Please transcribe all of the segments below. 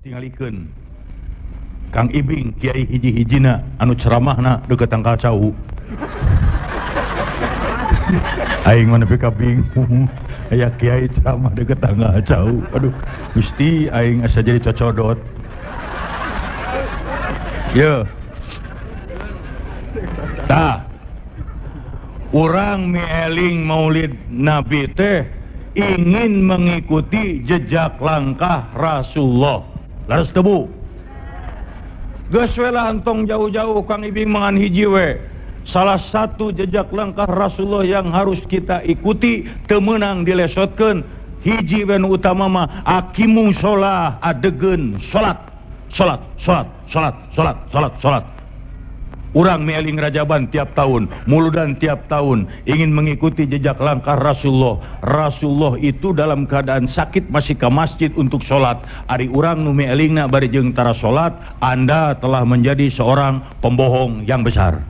Tingalikeun Kang Ibing kiai hiji-hijina anu ceramahna deukeut tangkal cau. Aing mah nepi ka bingung aya kiai ceramah deukeut tangkal cau. Aduh, Gusti aing asa jadi cocodot. Ye. Tah. Urang mieling Maulid Nabi teh ingin mengikuti jejak langkah Rasulullah. Laras teu Bu? Geus we lah entong jauh-jauh Kang Ibing mangan hiji we. Salah satu jejak langkah Rasulullah yang harus kita ikuti teu meunang dilesotkeun hiji we nu utama mah aqimu sholah, adegeun salat. Salat, salat, salat, salat, salat, salat. Urang mieling Rajaban tiap tahun, Muludan tiap tahun, ingin mengikuti jejak langkah Rasulullah. Rasulullah itu dalam keadaan sakit masih ke masjid untuk sholat. Ari urang nu mielingna bari jeung tara sholat, Anda telah menjadi seorang pembohong yang besar.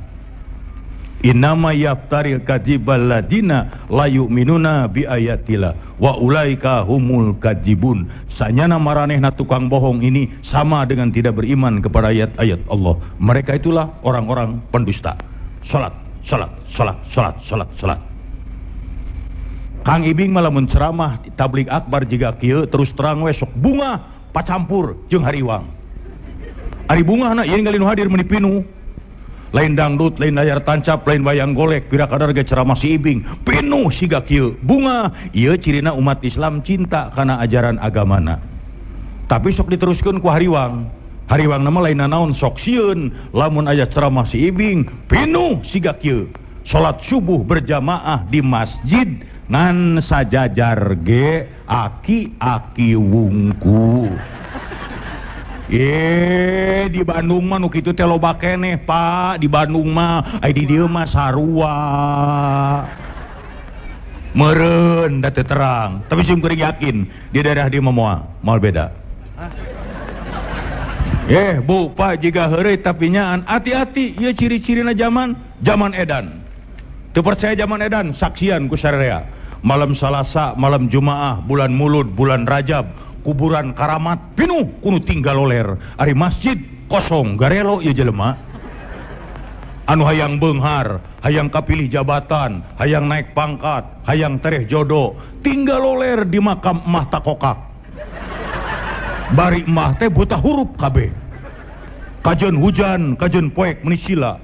Innama yaftaril kadzibal ladina la yu'minuna bi ayatillah wa ulaika humul kadzibun. Sanyana maranehna tukang bohong ini sama dengan tidak beriman kepada ayat-ayat Allah. Mereka itulah orang-orang pendusta. Salat, salat, salat, salat, salat, salat. Kang Ibing malah menceramah tabligh akbar jiga kieu terus terang we sok bunga pacampur jeung hariwang. Ari bungahna ieu ningali nu hadir meuni pinuh. Lain dangdut, lain layar tancap, lain wayang golek, pira kadar ge ceramah si Ibing, pinuh siga kieu. Bunga, ieu cirina umat Islam cinta kana ajaran agamana. Tapi sok diteruskeun ku hariwang. Hariwang mah lain nanaon sok sieun lamun aya ceramah si Ibing, pinuh siga kieu. Salat subuh berjamaah di masjid ngan sajajar ge aki-aki wungku. Di Bandung mah nu kitu teh loba keneh, Pak. Di Bandung mah ai di dieu mah sarua. Meureun da teu terang, tapi sim kuring yakin di daerah dieu mah moal beda. Bu, Pak jiga heureuy tapi nyaan hati-hati ieu ciri-cirina zaman edan. Teu percaya zaman edan, saksian ku sararea. Malam Salasa, malam Jumaah, bulan Mulud, bulan Rajab, kuburan karamat pinuh kudu tinggal loler. Ari masjid kosong garelo ieu jelema. Anu hayang beunghar, hayang kapilih jabatan, hayang naik pangkat, hayang tereh jodoh, tinggal loler di makam emah takokak. Bari emah teh buta hurup kabeh. Kajeun hujan, kajeun poek meuni sila.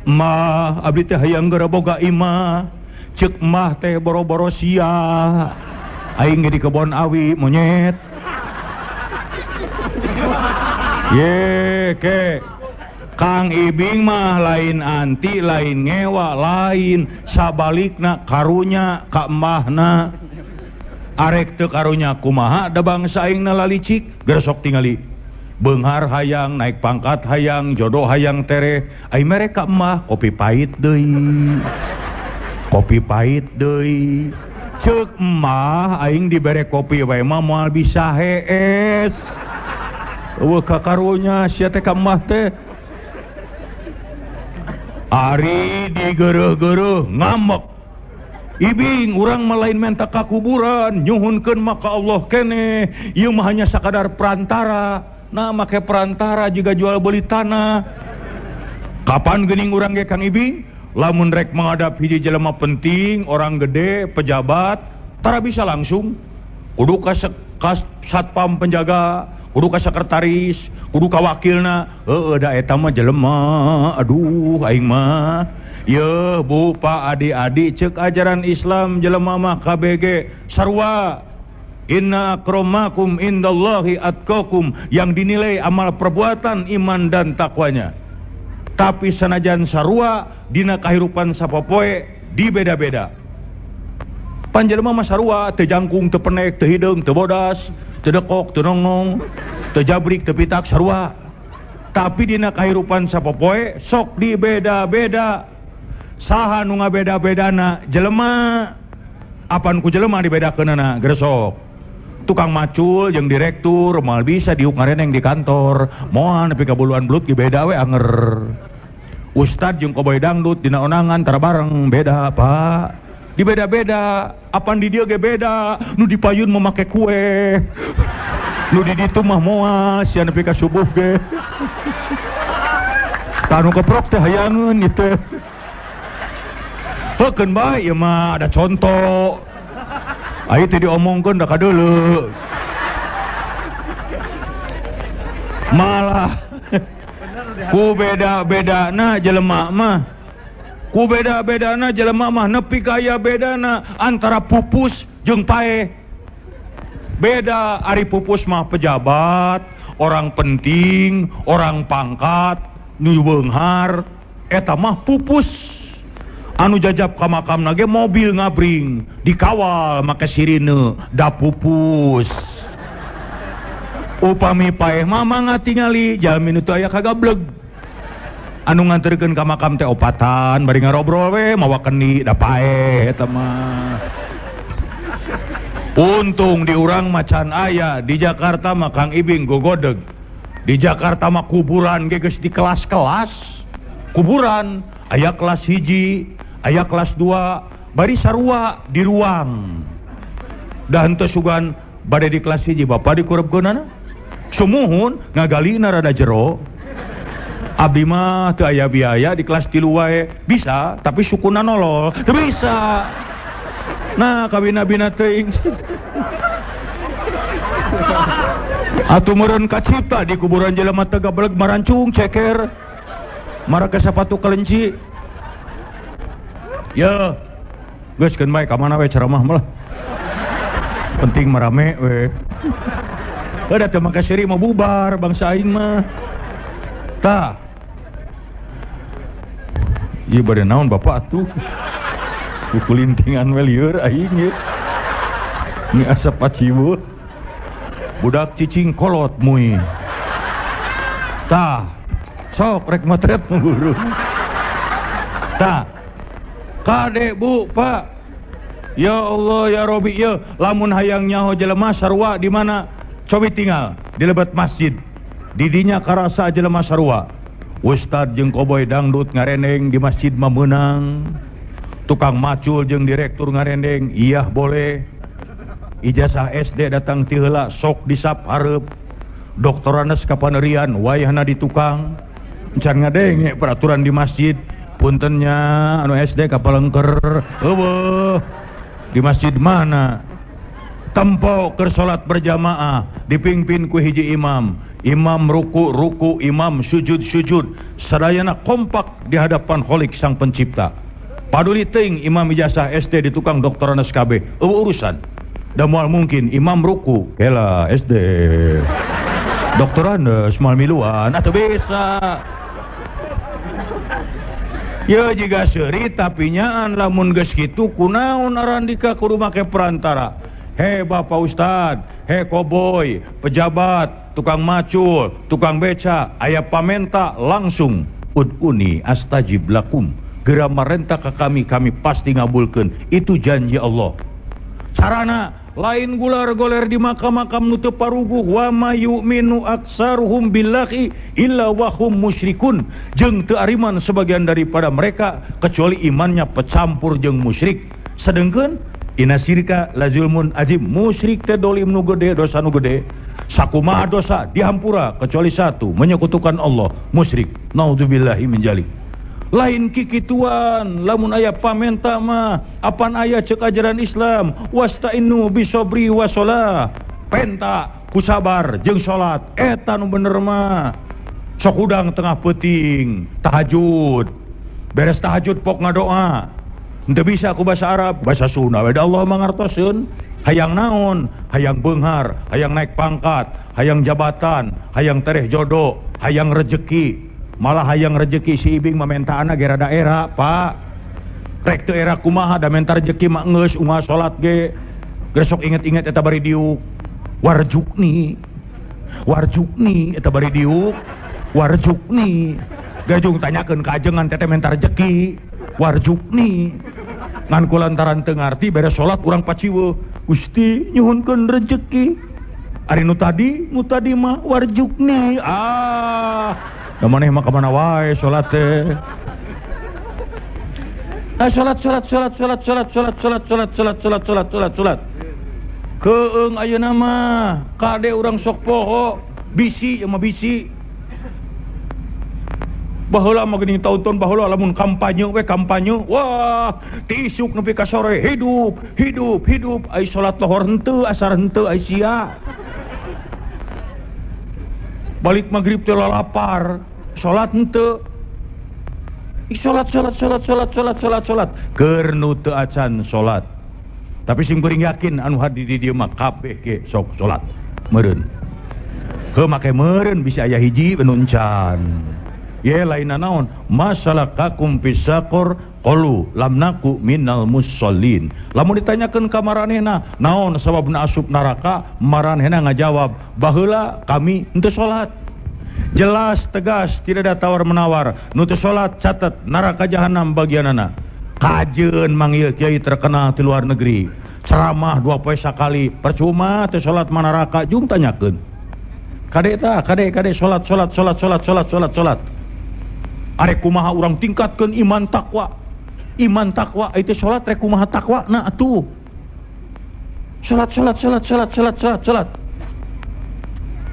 Emah abdi teh hayang geura boga imah. Ceuk emah teh boro-boro sia. Aing ge di kebon awi monyet. Ye ke Kang Ibing mah lain anti, lain ngewa, lain sabalikna karunya ka emahna. Arek teu karunya kumaha da bangsa aingna lalicik, geresok tingali. Beunghar hayang, naik pangkat hayang, jodoh hayang tereh. Ai mere ka emah kopi pahit deui. Kopi pahit deui. Ceuk emah aing dibere kopi wae mah moal bisa hees. Eueuh ka karunya sia teh ka emah teh. Ari digeureuh-geureuh ngambek. Ibing urang mah lain menta ka kuburan, nyuhunkeun mah ka Allah keneh. Ieu mah hanya sakadar perantara. Nah make perantara jiga jual beli tanah. Kapan geuning urang ge Kang Ibing? Lamun rek menghadap hiji jelema penting, orang gede, pejabat, tara bisa langsung. Kudu ka satpam penjaga, kudu ka sekretaris, kudu ka wakilna. Heueuh da eta mah jelema. Aduh aing mah. Yeuh Bu, Pak, adik-adik ceuk ajaran Islam jelema mah KBG sarua. Inna akramakum indallahi atqakum, yang dinilai amal perbuatan, iman dan takwanya. Tapi sanajan sarua dina kahirupan sapopoe dibeda-beda. Panjelema mah sarua teu jangkung, teu penek, teu hideung, teu bodas, teu dekok, teu nongnong, teu jabrik, teu pitak sarua. Tapi dina kahirupan sapopoe sok dibeda-beda. Saha nu ngabeda-bedana? Jelema. Apan ku jelema dibedakeunana? Gresok. Tukang macul jeung direktur moal bisa diuk ngareneng di kantor, moal nepi ka buluan belut ge beda we anger. Ustad jeung koboy dangdut dina onangan tara bareng beda, Pak. Di beda-beda, apan di dieu ge beda, nu di payun mah make kue. Nu di ditu mah moal sia nepi ka subuh ge. Tah nu keprok teh hayangeun ieu teh. Heukeun bae ieu mah ada contoh. Ayo teh diomongkeun da kadeuleu. Malah ku beda-bedana jelema mah. Ku beda-bedana jelema mah nepi ka aya bedana antara pupus jeung paeh. Beda ari pupus mah pejabat, orang penting, orang pangkat, nu beunghar, eta mah pupus. Anu jajab ka makamna ge mobil ngabring, dikawal make sirine, da pupus. Upami paeh mah mangga tingali jalmi nu teu aya kagableg. Anu nganterkeun ka makam teh opatan bari ngarobrol we mawa kendi da paeh eta mah. Untung di urang macan aya, di Jakarta mah Kang Ibing gogodeg. Di Jakarta mah kuburan ge geus di kelas-kelas. Kuburan aya kelas 1, aya kelas 2, bari sarua di ruang. Da henteu sugan bade di kelas 1 bapak dikurebkeunana. Sumuhun ngagalina rada jero. Abdi mah teu aya biaya di kelas 3 wae. Bisa, tapi sukuna nolol. Teu bisa. Nah, kawina-bina teuing. Atuh meureun kacipta di kuburan jelema teh gabeleg marancung ceker. Marake sapatu kelenci. Ye. Geus keun bae ka mana we ceramah mah. Penting marame we. Heuh teu make seuri mah bubar bangsa aing mah. Tah. Ieu bade naon bapak atuh? Kukulintingan we lieur aing ieu. Ni asap paciweuh. Budak cicing kolot mui. Tah. Sok rek motret guru. Tah. Kade Bu, Pak. Ya Allah ya Robi ya, lamun hayang nyaho jelema sarua di mana? Cobi tinggal di lebet masjid. Didinya karasa jelema sarua. Ustad jeung koboy dangdut ngarendeng di masjid mah meunang. Tukang macul jeung direktur ngarendeng, iya boleh. Ijazah SD datang ti heula sok disap hareup. Doktoranes kapanerian wayahna di tukang. Encan ngadenge peraturan di masjid. Puntennya anu SD kapalengker. Eueuh. Di masjid mana? Tempo keur salat berjamaah dipimpin ku hiji imam. Imam ruku ruku, imam sujud sujud, sadayana kompak di hadapan Khalik sang pencipta. Paduli teuing imam ijazah SD di tukang doktoranes KB, eueuh urusan. Da moal mungkin imam ruku, kela SD. Doktoranes moal miluan atuh bisa. Ya jiga seuri tapi nyaan lamun geus kitu kunaon arandika kudu make perantara. He Bapak Ustad, he koboy, pejabat, tukang macul, tukang beca, aya pamenta langsung ud'uni astajib lakum. Geura marenta ka kami, kami pasti ngabulkeun. Itu janji Allah. Carana lain gular goler di makam-makam nu teu paruguh wa ma yu'minu aksaruhum billahi illa wa hum musyrikun. Jeung teu ariman sebagian daripada mereka kecuali imannya pecampur jeung musyrik. Sedengkeun inna syirka la zulmun azim. Musyrik teh dolim nu gede, dosa nu gede. Sakumaha dosa dihampura kecuali satu, menyekutukan Allah, musyrik. Naudzubillahi min dzalik. Lain kikituan, lamun aya pamenta mah apan aya ceuk ajaran Islam, wasta'inu bisobri wasolah. Penta ku sabar jeung salat, eta nu bener mah. Sok hudang tengah peuting, tahajud. Beres tahajud pok ngadoa. Henteu bisa ku bahasa Arab, bahasa Sunda we da Allah mangartoseun. Hayang naon? Hayang beunghar, hayang naik pangkat, hayang jabatan, hayang tereh jodoh, hayang rejeki. Malah hayang rejeki si Ibing mah mentaana ge rada era, Pak. Rek teu era kumaha da menta rejeki mah geus unggal salat ge. Geus sok inget-inget eta bari diuk. Warjukni. Warjukni eta bari diuk. Warjukni. Gajung tanyakeun ka ajengan teteh menta rejeki. Warjukni. Ngan kulantaran teu ngarti beres salat urang paciweuh. Gusti nyuhunkeun rejeki. Ari nu tadi mah warjukni. Ah, da maneh mah ka mana wae salat teh. Ah, salat salat salat salat salat salat salat salat salat salat salat salat salat. Keung ayeuna mah kade urang sok poho bisi ieu mah bisi. Baheula mah geuning taun-taun baheula lamun kampanye we kampanye, wah ti isuk nepi ka sore hidup hidup hidup, ai salat lohor henteu asar henteu ai sia. Balik maghrib teh lalapar, salat henteu. Salat salat salat salat salat salat salat keur nu teu acan salat. Tapi sim kuring yakin anu hadir di dieu mah kabeh ge sok salat meureun. Heuh make meureun bisa aya hiji nu encan. Ye lainna naon masalakakum fisaqor qalu lam naku minal musallin. Lamun ditanyakeun ka maranehna naon sababna asup neraka, maranehna ngajawab baheula kami henteu salat. Jelas tegas tidak ada tawar menawar. Nu teu salat catet neraka jahanam bagianana. Kajeun manggil kiai terkenal di luar negeri, ceramah 2 poe sakali, percuma teu salat mah neraka jung tanyakeun. Kade ta, kade kade salat salat salat salat salat salat salat. Arek kumaha urang tingkatkeun iman takwa. Iman takwa itu salat rek kumaha takwa na atuh. Salat salat salat salat salat salat salat.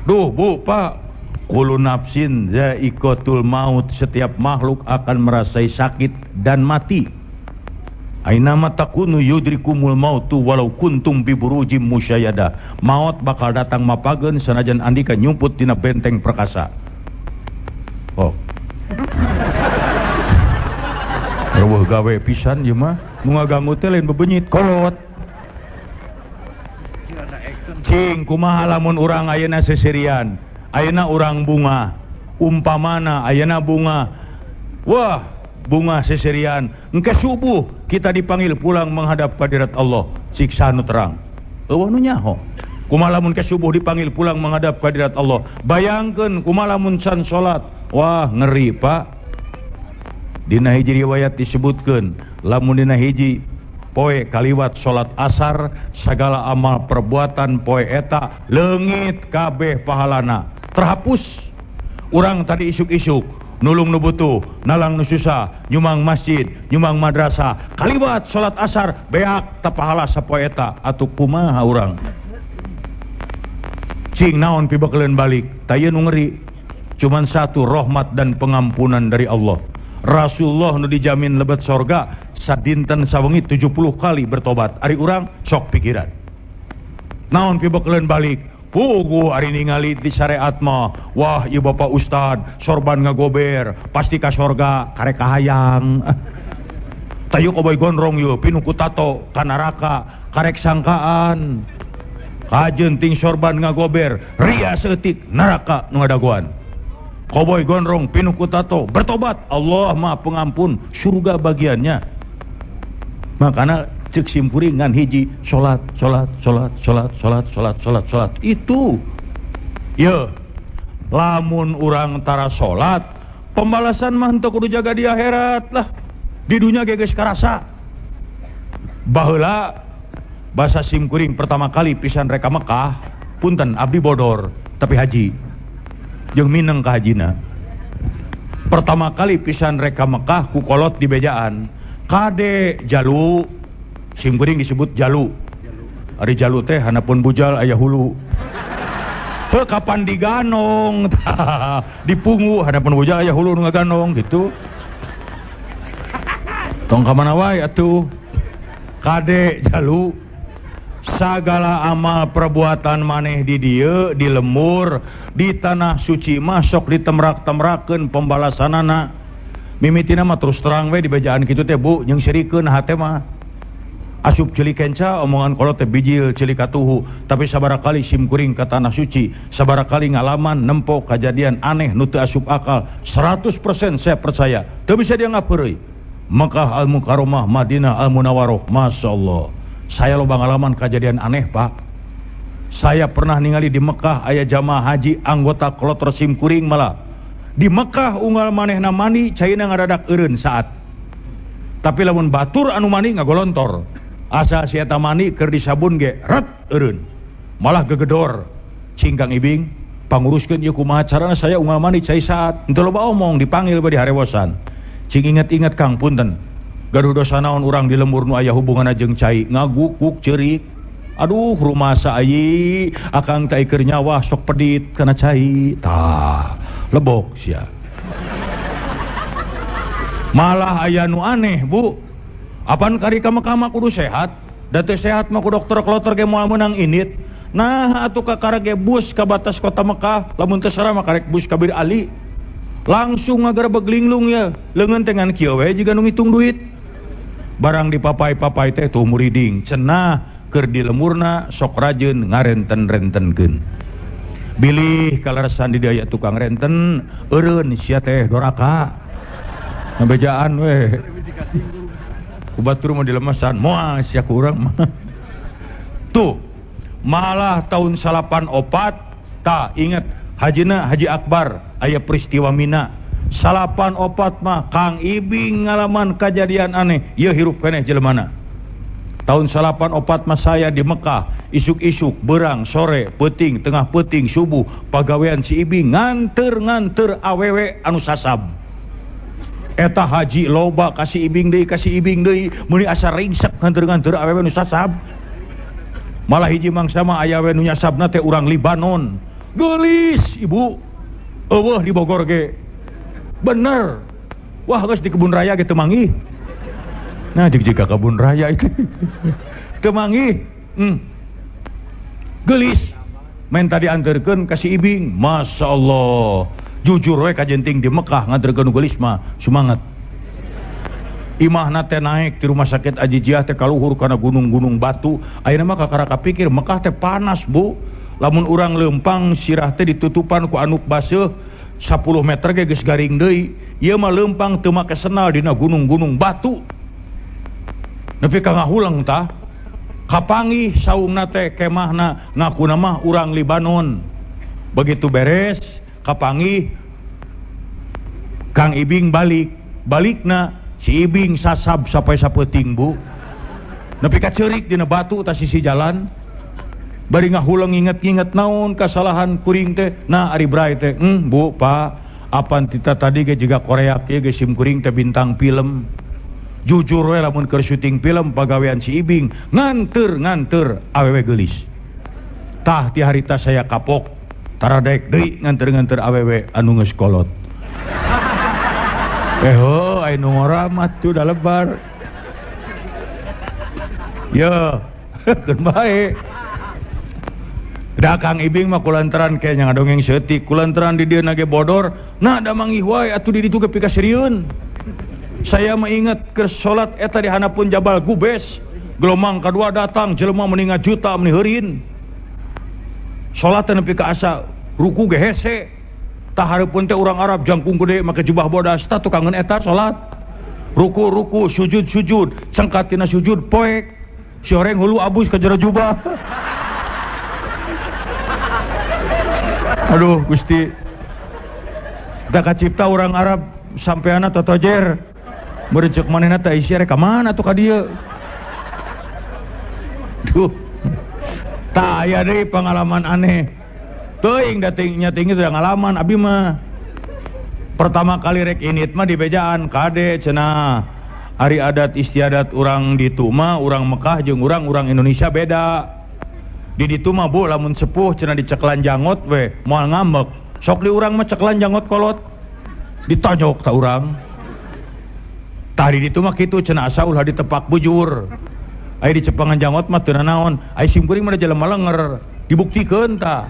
Duh Bu Pak, kullu nafsin za'iqatul maut, setiap makhluk akan merasai sakit dan mati. Aina ma takunu yudrikumul mautu walau kuntum bi burujim musyayyada. Maut bakal datang mapageun sanajan andika nyumput dina benteng perkasa. Oh. Reueuh gawe pisan ieu mah, nu ngaganggu teh lain bebenyit kolot. Cing kumaha lamun urang ayeuna seserian, ayeuna urang bunga, umpamana ayeuna bunga. Wah, bunga seserian, engke subuh kita dipanggil pulang menghadap kehadirat Allah, siksa nu terang. Eueuh nu nyaho. Kumaha lamun ke subuh dipanggil pulang menghadap kehadirat Allah. Bayangkeun kumaha lamun can salat. Wah, ngeri Pak. Dina hiji riwayat disebutkeun, lamun dina hiji poe kaliwat salat asar, sagala amal perbuatan poe eta leungit kabeh pahalana, terhapus. Urang tadi isuk-isuk nulung nu butuh, nalang nu susah, nyumang masjid, nyumang madrasah, kaliwat salat asar beak ta pahala sapoe eta, atuh kumaha urang? Cing naon pibekeleun balik, tah ieu nu ngeri. Cuman satu, rahmat dan pengampunan dari Allah. Rasulullah nu dijamin lebet sorga sadinten sawengi 70 kali bertobat. Ari urang sok pikiran. Naon pibekeleun balik? Puguh ari ningali di syariat mah, wah ieu bapak ustad sorban ngagober, pasti ka sorga karek kahayang. Tayu koboy gondrong ieu pinuh ku tato ka neraka karek sangkaan. Kajeun ting sorban ngagober, ria saeutik neraka nu ngadagoan. Koboy gondrong pinuh ku tato, bertobat, Allah Maha Pengampun, surga bagiannya. Makana cek simpuring ngan hiji salat salat salat salat salat salat salat salat itu. Ye, lamun urang tara salat, pembalasan mah henteu kudu jaga di akhirat lah. Di dunya ge geus karasa. Baheula basa simkuring pertama kali pisan reka Mekah, punten abdi bodor tapi haji. Jeung mineng ka hajina. Pertama kali pisan reka Mekah ku kolot di bejaan. Kade jalu, simkuring disebut jalu. Ari jalu teh hanapun bujal aya hulu. Heuh kapan diganong dipungu hanapun bujal aya hulu nu ngaganong gitu. Tong ka mana wae atuh. Kade jalu, sagala amal perbuatan maneh di dieu di lemur di tanah suci mah sok ditemrak-temrakeun pembalasanana. Mimitina mah terus terang we di bejaan kitu teh Bu, jeung sirikeun hate mah. Asup ceuli kenca omongan kolot teh bijil ceuli katuhu, tapi sabaraha kali simkuring ka tanah suci, sabaraha kali ngalaman nempo kajadian aneh nu teu asup akal, 100% saya percaya, teu bisa dia ngapeureuy. Mekah Al-Mukarramah, Madinah Al-Munawwarah, Masya Allah. Saya loba ngalaman kejadian aneh Pak. Saya pernah ningali di Mekah aya jamaah haji anggota kloter simkuring malah. Di Mekah unggal manehna mandi caina ngadadak eureun saat. Tapi lamun batur anu mandi ngagolontor. Asa si eta mandi keur disabun ge ret eureun. Malah gegedor. Cing Kang Ibing panguruskeun ieu kumaha carana saya unggal mandi cai saat. Henteu loba omong dipanggil bari harewosan. Cing inget-inget Kang punten. Gaduh dosa naon urang di lembur nu aya hubunganna jeung cai, ngagukuk ceurik. Aduh rumasa ayi, akang teh keur nyawa sok pedit kana cai. Tah, lebok sia. Malah aya nu aneh, Bu. Apan kari ka Mekah mah kudu sehat, da teu sehat mah ku dokter kloter ge moal meunang indit. Nah, atuh kakara ge bus ka batas kota Mekah, lamun teu sarah mah karek bus ka Bir Ali. Langsung ngagerebeg linglung ya, leungeun teh ngan kieu we jiga nu ngitung duit. Barang dipapai-papai teh tuh muriding, cenah keur di lemurna sok rajeun ngarenten-rentenkeun. Bilih kaleresan di dieu aya tukang renten, eureun sia teh doraka. Ngabejaan we. Ku batur mah dilemasan, moal sia ku urang mah. Tuh, malah tahun 94 tah inget hajina Haji Akbar aya peristiwa Mina. 94 mah Kang Ibing ngalaman kejadian aneh, ieu hirup keneh jelemana. Tahun 94 mah saya di Mekah, isuk-isuk, berang, sore, peuting, tengah peuting, subuh, pagawean si Ibing nganter-nganter awewe anu sasab. Eta haji loba kasih Ibing deui, kasih Ibing deui, meuni asa ringsek nganter-nganter awewe nu sasab. Malah hiji mangsa mah aya we nu nyasabna teh urang Libanon. Geulis ibu, eueuh di Bogor ge. Bener. Wah geus di kebun raya ge teu manggih. Nah jeung jika kebun raya itu teu manggih. Geulis. Main tadi anterkeun ka si Ibing. Masya Allah. Jujur we kajenting di Mekah nganterkeun nu geulis mah semangat. Imahna teh naik di rumah sakit Ajijiah teh kaluhur kana gunung-gunung batu. Ayeuna mah kakara kapikir Mekah teh panas, Bu. Lamun urang leumpang sirah teh ditutupan ku anuk baseuh 10 meter ge geus garing deui. Ieu mah leumpang teu make senal dina gunung-gunung batu. Nepi ka ngahuleng tah. Kapanggih saungna teh kemahna ngakuna mah urang Libanon. Begitu beres kapanggih Kang Ibing balik. Balikna si Ibing sasab sampai sapeuting, Bu. Nepi ka ceurik dina batu tas sisi jalan. Bari ngahuleng inget-inget naon kasalahan kuring teh. Nah ari bray teh, Bu, Pak, apan tita tadi ge jiga koreak ieu ge sim kuring teh bintang film. Jujur we lamun keur syuting film pagawean si Ibing nganter-nganter awewe geulis. Tah ti harita saya kapok taradek deui nganter-nganter awewe anu geus kolot. Heuh, aya nu ngora mah tuh da lebar. Ye, keun bae. Da Kang Ibing mah kulantaran ke nya ngadongeng seutik, kulantaran di dieu nage bodor, nah da manggih wae atuh di ditu ge pikasirieun. Saya mah inget keur salat eta di hanapun Jabal Gubes, gelombang kadua datang jelema meni ngajuta meni heurin. Salat teh nepi ka asa ruku ge hese. Tah hareupeun teh urang Arab jangkung gede make jubah bodas tah tukangeun eta salat. Ruku-ruku, sujud-sujud, cengkat tina sujud poek. Si horeng hulu abus ka jero jubah. Aduh Gusti. Da kacipta urang Arab sampeana totojer. Meureun manehna teh isi rek ka mana tuh ka dieu. Duh. Tah aya deui pengalaman aneh. Teuing da nya tinggi teh ngalaman abi mah. Pertama kali rek init mah di bejaan kade cenah. Ari adat istiadat urang ditu mah urang Mekah jeung urang Indonesia beda. Di ditu mah Bu lamun sepuh cenah diceklan jangot we moal ngambek. Sok di urang mah ceklan jangot kolot. Ditonjok ta urang. Tah di ditu mah kitu cenah asa ulah ditepak bujur. Aya dicepangan jangot mah teu nanaon. Aya sim kuring mah da jelema lenger. Dibuktikeun tah.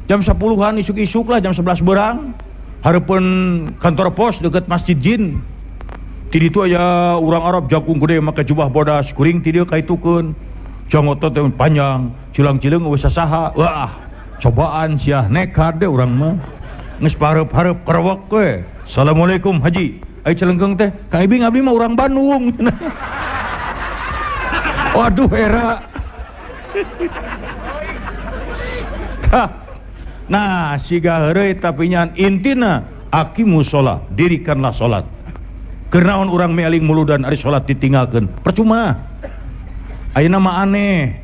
Jam 10-an isuk-isuk lah jam 11 berang. Hareupeun kantor pos deket Masjid Jin. Ti ditu aya urang Arab jangkung gede make jubah bodas, kuring ti dieu kaitukeun. Jangot teh panjang, cilang-cileung eueuh sasaha. Wah, cobaan sia nekat deh urang mah. Geus pareup-hareup kerewek we. Assalamualaikum Haji. Ai celengkeung teh, Kang Ibing abdi mah urang Bandung. Waduh era. Nah, siga heureuy tapi nyan intina aqimus shalah, dirikanlah salat. Keur naon urang mealing muludan ari salat ditinggalkeun? Percuma. Ayeuna mah aneh.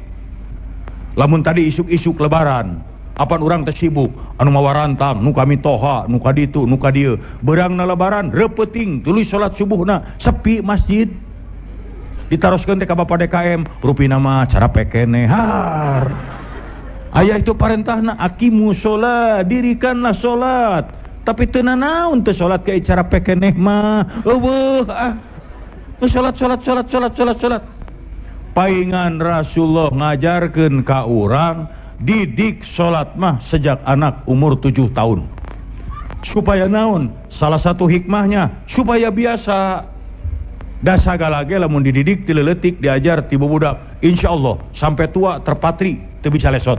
Lamun tadi isuk-isuk lebaran, Apan urang teh sibuk anu mawa rantang, nu kami toha, nu ka ditu, nu ka dieu. Beurangna lebaran reupeting tuluy salat subuhna sepi masjid. Ditaroskeun teh ka Bapak DKM, rupina mah cara pekene har. Aya itu parentahna aqimu sholat, dirikanlah salat. Tapi teu nanaon teu salat ka cara pekeneh mah. Eueuh ah. Teu salat salat salat salat salat salat. Paingan Rasulullah ngajarkeun ka urang didik salat mah sejak anak umur 7 tahun. Supaya naon? Salah satu hikmahnya supaya biasa. Da sagala ge lamun dididik ti leutik diajar ti budak, insyaallah sampai tua terpatri teu bisa lesot.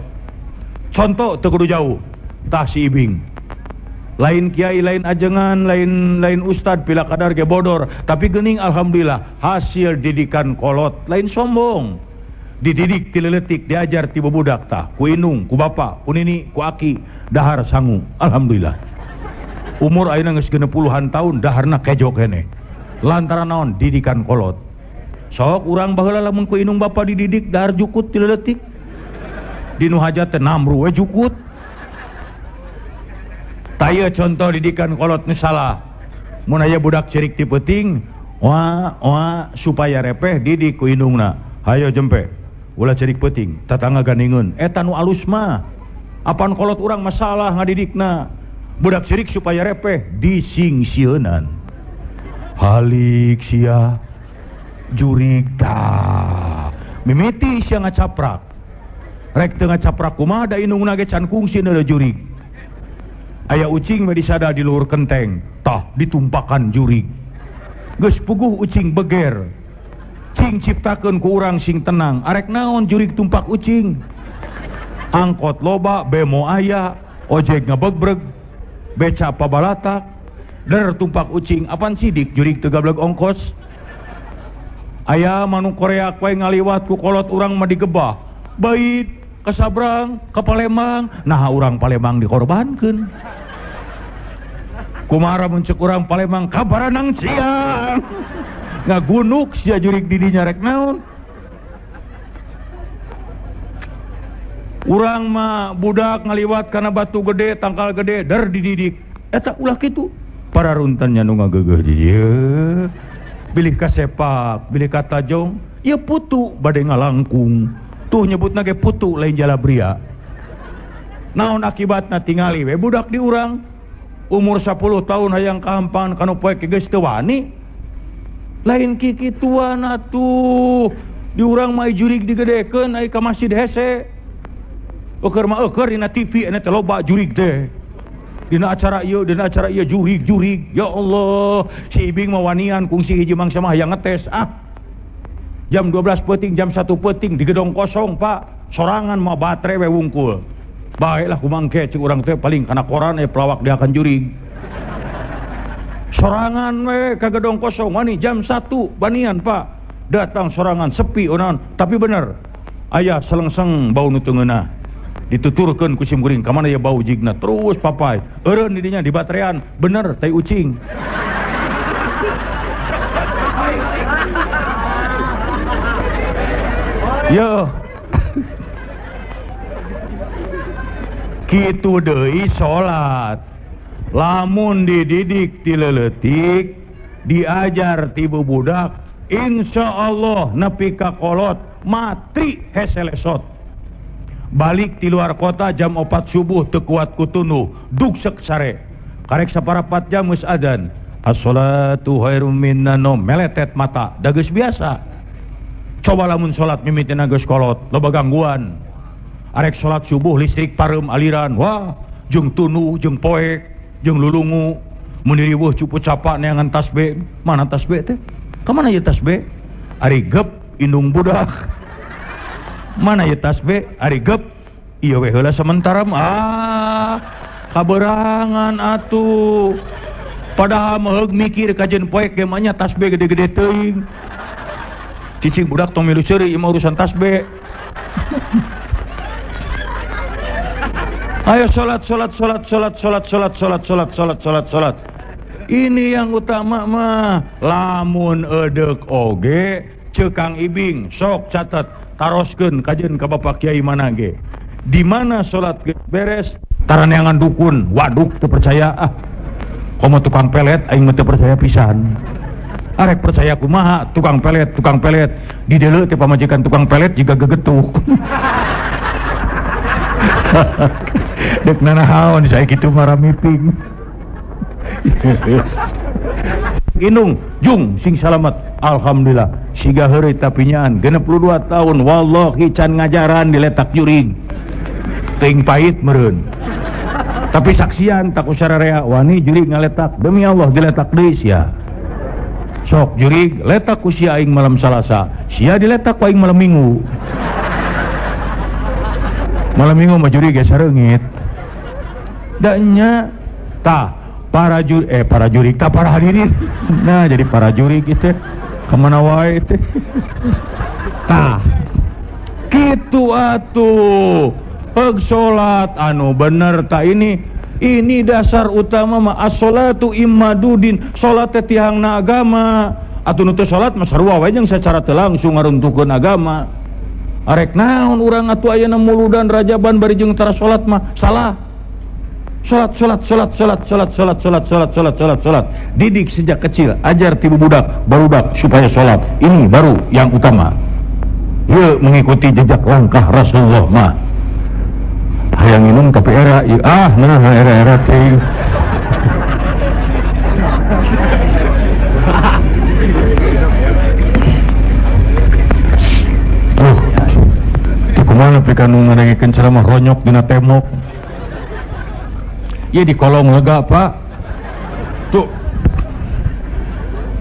Contoh teu kudu jauh, tah si Ibing. Lain kiai, lain ajengan, lain ustad pila kadar ge bodor, tapi geuning alhamdulillah hasil didikan kolot, lain sombong. Dididik ti leutik diajar ti budak tah, ku indung, ku bapa, ku nini, ku aki, dahar sangu, alhamdulillah. Umur ayeuna geus 60-an tahun daharna kejo keneh. Lantaran naon didikan kolot. Sok urang baheula lamun ku indung bapa dididik dahar jukut ti leutik. Dinu hajat teh namru we jukut. Taya contoh didikan kolot nu salah. Mun aya budak cerik ti peuting, wah wah supaya repeh didik ku indungna. Hayo jempe, ulah cerik peuting, tatangga gandingeun. Eta nu alus mah. Apan kolot urang masalah ngadidikna. Budak cerik supaya repeh disingsieunan. Halik sia jurig tah. Mimiti sia ngacaprak. Rek teu ngacaprak kumaha da indungna ge can kungsi neuleuh jurig. Aya ucing we disada di luhur kenteng, tah ditumpakan jurig. Geus puguh ucing beger. Cing ciptakeun ku urang sing tenang, arek naon jurig tumpak ucing. Angkot loba, bemo aya, ojek ngebegbreg, beca pabalatak, der tumpak ucing, apan sidik jurig teu gableg ongkos. Aya manuk Korea we ngaliwat ku kolot urang mah digebah. Bait ke Sabrang, ke Palembang, nah urang Palembang dikorbankeun. Kumaha mun ceuk urang Palembang kabaranang siang. Ngagunuk sia jurig di dinya rek naon. Urang mah budak ngaliwat kana batu gede, tangkal gede, der dididik. Eta ulah kitu. Para runtannya nu ngageugeuh di dieu. Bilih kasepak, bilih katajong, ieu putu bade ngalangkung. Tuh nyebutna ge putu lain jalabria. Naon akibatna tingali we budak di urang umur 10 tahun hayang kahampangan kanu poek geus teu wani. Lain kikituan atuh. Di urang mah jurig digedekeun ai ka masjid hese. Eueur mah eueur dina TV nya teh loba jurig teh. Dina acara ieu, dina acara ieu jurig-jurig. Ya Allah, si Ibing mah wanian kungsi hiji mangsa mah hayang ngetes ah. Jam 12 peuting, jam 1 peuting di gedong kosong, Pak. Sorangan mah baterai we wungkul. Baiklah kumangke cek urang teh paling kana koran pelawak dia akan jurig. Sorangan we ka gedong kosong wani jam 1 banian, Pak. Datang sorangan sepi onan, tapi bener. Aya selengseng bau nu teu ngeunah. Dituturkeun ku sim kuring ka mana ya bau jigna terus papai. Eureun di dinya di baterean, bener tai ucing. Yo. Kitu deui salat. Lamun dididik ti leutik, diajar ti budak, insyaallah nepi ka kolot matri hese lesot. Balik ti luar kota jam 4 subuh teu kuat ku tunduh, dugsek sare. Karek saparapat jam geus adzan. As-shalatu khairum minan naum, meletet mata, da geus biasa. Coba lamun salat mimitina geus kolot, loba gangguan. Arek salat subuh listrik pareum aliran, wah, jeung tunduh, jeung poek, jeung lulungu, mun diriweuh cupu capa neangan tasbih. Mana tasbih teh? Ka mana ieu tasbih? Ari gep indung budak. Mana ieu tasbih? Ari gep ieu we heula sementara ah, kaberangan atuh. Padahal meuheug mikir kajeun poek ge mah nya tasbih gede-gede teuing. Cicing budak tong milu seuri ieu mah urusan tasbih. Ayo salat salat salat salat salat salat salat salat salat salat salat. Ini yang utama mah. Lamun eudek oge ceuk Kang Ibing sok catet taroskeun kajeun ka Bapak Kiai mana ge. Di mana salat beres taraneangan dukun, waduk teu percaya ah. Komo tukang pelet aing mah teu percaya pisan. Arek percaya kumaha tukang pelet di deuleu teh pamajikan tukang pelet jiga gegetuk. Dek nanahaon saya kitu maramiping. Indung jung sing salamet alhamdulillah siga heureuy tapinyaan 62 tahun wallahi can ngajaran diletak jurig teuing pahit meureun. Tapi saksian tak usah rea wani jurig ngaletak demi Allah diletak deui sia. Sok jurig letak ku sia aing malam Salasa, sia diletak ku aing malam Minggu. Malam Minggu mah jurig ge sareungit. Da nya tah para jurig tah para hadirin. Nah jadi para jurig itu kemana wae teh. Tah kitu atuh. Peg salat anu bener tak ini dasar utama mah as-salatu imadudin, salat teh tiangna agama. Atuh nu teu salat mah sarua we jeung sacara teu langsung ngaruntuhkeun agama. Arek naon urang atuh ayeuna muludan rajaban bari jeung tara salat mah salah. Salat salat salat salat salat salat salat salat salat salat salat. Didik sejak kecil, ajar ti budak barudak supaya salat. Ini baru yang utama. Ieu mengikuti jejak langkah Rasulullah mah. Hayang minum tapi era ieu ah nah era-era teh. Teu kumaha pikeun nu ngadengikeun ceramah ronyok dina tembok. Ieu di kolong lega, Pak. Tuh.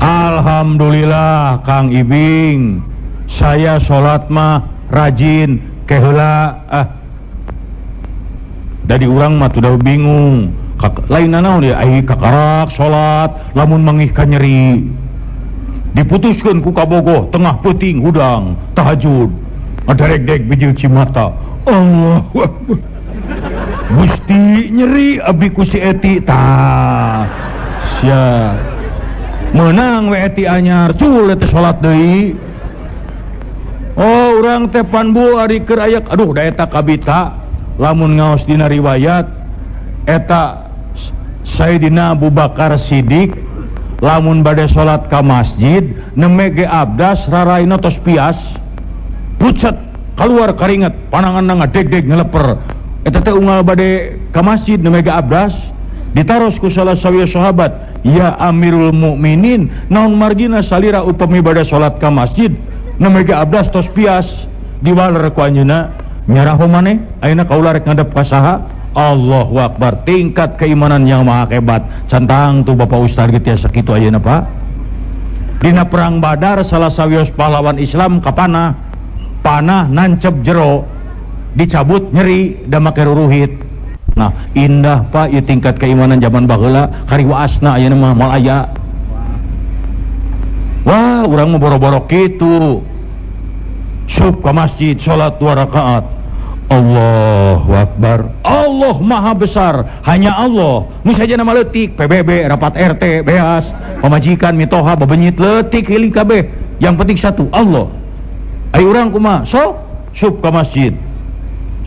Alhamdulillah Kang Ibing. Saya salat mah rajin keheula ah. Dari urang mah tuh bingung. Lain naon dia ai kakarak salat lamun mangih ka nyeri. Diputuskeun ku kabogoh tengah peuting hudang tahajud. Ngadarek-dek bijil cimata. Allahu Akbar. Gusti nyeri abdi ku si Eti tah. Sia. Meunang we Eti anyar cul teh salat deui. Oh urang teh panbu ari keur aya aduh da eta kabita lamun ngaos dina riwayat eta Sayyidina Abu Bakar Siddiq lamun bade salat ka masjid neme ge abdas raraina tos pias pucet keluar karinget pananganna ngadeg-deg ngeleper eta teh unggal bade ka masjid neme ge abdas ditaros ku salah sawieu sahabat ya Amirul Mukminin naon margina salira upami bade salat ka masjid neme ge abdas tos pias diwaler ku anjeunna nyaraho maneh ayeuna kaula rek ngadep ka saha. Allahu Akbar, tingkat keimanan yang maha hebat. Cantang tuh Bapak Ustaz gitu ya sakitu ayeuna Pak. Dina perang Badar salah sawios pahlawan Islam kapanah, panah nancep jero, dicabut nyeri da make ruruhit. Nah, indah Pak ieu tingkat keimanan zaman baheula, kariwaasna ayeuna mah moal aya. Wah, urang mah boro-boro kitu. Sup ka masjid salat 2 rakaat. Allahu Akbar. Allah Maha Besar, hanya Allah. Nu saja nama leutik, PBB, rapat RT, beas, pamajikan mitoha bebenyit leutik hiling kabeh. Yang penting satu, Allah. Ayo urang kumaha? Sok sup ka masjid.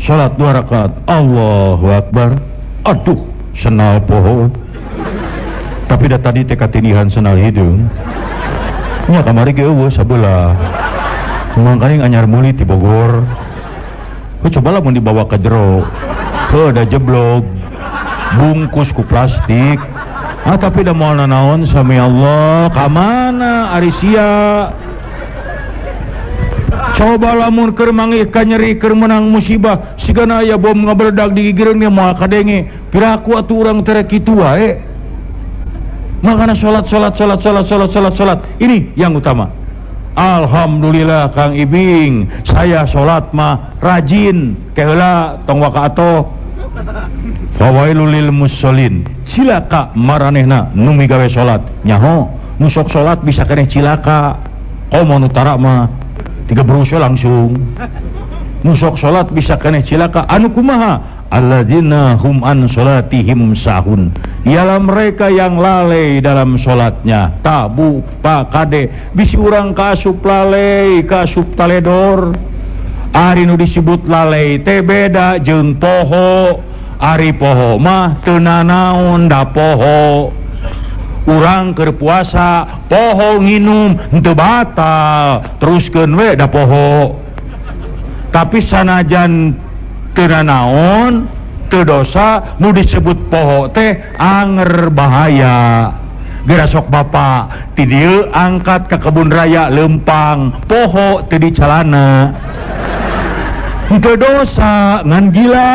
Salat 2 rakaat. Allahu Akbar. Aduh, senal poho. Tapi da tadi teh katindihan senal hideung. Nya kamari ge eueuh sabelah. Mangkaning anyar meuli ti Bogor. Kau coba lah mau dibawa ke jero, ke ada jeblok, bungkus ku plastik. Ah tapi dah mau nanaon sami Allah, kamana arisia? Coba lamun keur mangih ka nyeri keur menang musibah, sigana aya bom ngabeledag di gigireun ge moal kadenge. Piraku atuh urang tere kitu wae. Makana salat salat salat salat salat salat salat. Ini yang utama. Alhamdulillah Kang Ibing, saya salat mah rajin, keheula tong waka atoh. Fawailul lil musallin. Cilaka maranehna nu migawe salat. Nyaho, nu sok salat bisa keneh cilaka. Komo nu tara mah tiga berusel langsung. Nu sok salat bisa keneh cilaka. Anu kumaha? Alladzina hum an salatihim sahun. Ialah mereka yang lalai dalam salatnya. Tabu pak kade bisi urang kaasup lalai, kaasup taledor. Ari nu disebut lalai teh beda jeung poho. Ari poho mah teu nanaon da poho. Urang keur puasa poho nginum henteu batal, teruskeun we da poho. Tapi sanajan teu nanaon, teu dosa, nu disebut poho teh anger bahaya. Geura sok bapak ti dieu angkat ka kebun raya lempang, poho teu di calana. Henteu dosa ngan gila.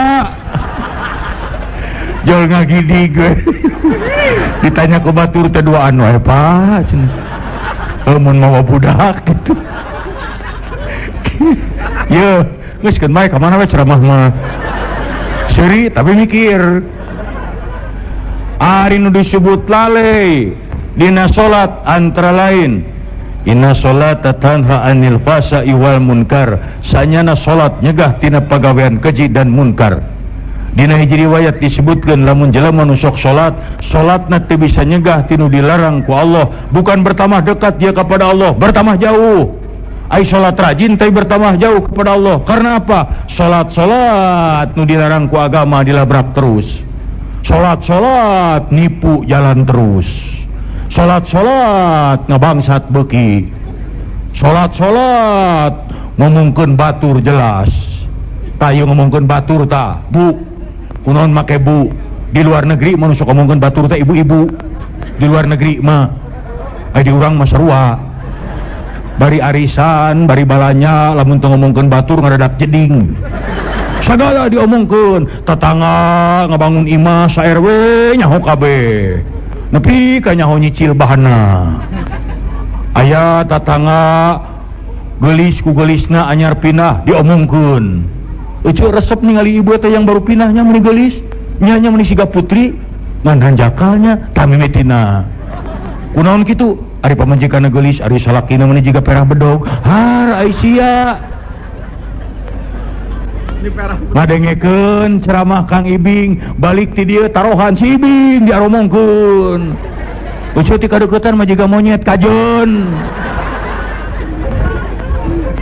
Jol ngagidig we. Ditanya ku batur teh duaan wae Pak cenah. Mun mawa budak gitu. Yeuh, geus keun bae ka mana we ceramah mah. Seuri tapi mikir. Ari nu disebut lalai dina salat antara lain inna salata tanha anil fahsya'i wal munkar, sanyana salat nyegah tina pagawean keji dan munkar. Dina hiji riwayat disebutkeun lamun jelema nu sok salat, salatna teu bisa nyegah tinu dilarang ku Allah, bukan bertambah dekat dia kepada Allah, bertambah jauh. Ai salat rajin tapi bertambah jauh kepada Allah. Karena apa? Salat-salat nu dilarang ku agama dilabrak terus. Salat-salat nipu jalan terus. Salat-salat ngabangsat beuki. Salat-salat ngomongkeun batur jelas. Tah ieu ngomongkeun batur tah, Bu. Kunaon make bu? Di luar negeri mah nu sok ngomongkeun batur teh ibu-ibu. Di luar negeri mah. Ai di urang mah sarua. Bari arisan, bari balanya, lamun teu ngomongkeun batur ngadadak jeding. Sagala diomongkeun, tetangga ngabangun imah sa RW nyaho kabeh. Nepi ka nyaho nyicil bahanna. Aya tetangga geulis ku geulisna anyar pindah diomongkeun. Euceu resep ningali ibu teh yang baru pindahnya meuni geulis, nya nya meuni siga putri, ngan hanjakalnya tamimitina. Kunaon kitu? Ari pamajikanna geulis, ari salakina meuni jiga perah bedog. Har ai sia. Ngadengekeun ceramah Kang Ibing, balik ti dieu tarohan si Ibing diaromongkeun. Euceu ti kadeuketan mah jiga monyet kajeun.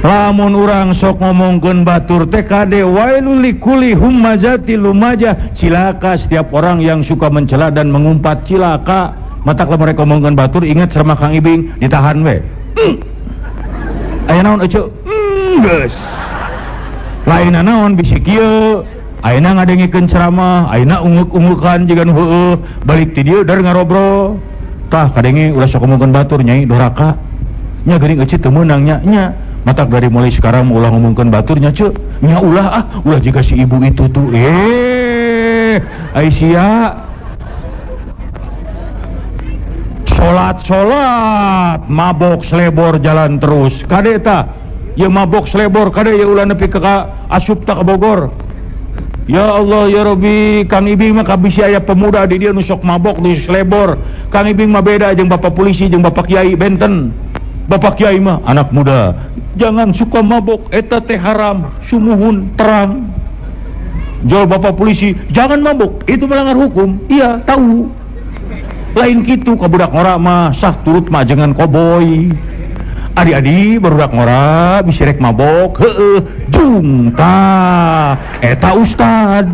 Lamun urang sok ngomongkeun batur teh kade wailul likulli humazati lumajah, cilaka setiap orang yang suka mencela dan mengumpat, cilaka. Matak lamun rek ngomongkeun batur ingat ceramah Kang Ibing, ditahan we. Aya naon euceu? Geus. Lain naon bisi kieu, ayeuna ngadengikeun ceramah, ayeuna unguk-ungukan jiga nu heueuh, balik ti dieu dar ngarobrol. Tah kadenge ulah sok ngomongkeun batur nyai doraka. Nya geuning euceu teu meunang nya, nya. Matak dari mulai sekarang ulah ngomongkeun baturnya ceu, nya ulah ah, ulah jika si ibu itu tuh. Aisyah. Salat-salat mabok selebor jalan terus. Kade ta? Ya mabok selebor kade ya ulah nepi ka asup ta ka Bogor. Ya Allah ya Rabbi, Kang Ibing mah kabisi aya pemuda di dieu nu sok mabok di selebor. Kang Ibing mah beda jeung bapak polisi jeung bapak kiai benten. Bapak kiai mah anak muda, jangan suka mabok, eta teh haram, sumuhun terang. Jawab bapak polisi, jangan mabok, itu melanggar hukum. Iya, tahu. Lain kitu ka budak ngora mah sah turut mah jangan koboy. Adi-adi barudak ngora bisi rek mabok, heueuh, jung tah, eta ustad.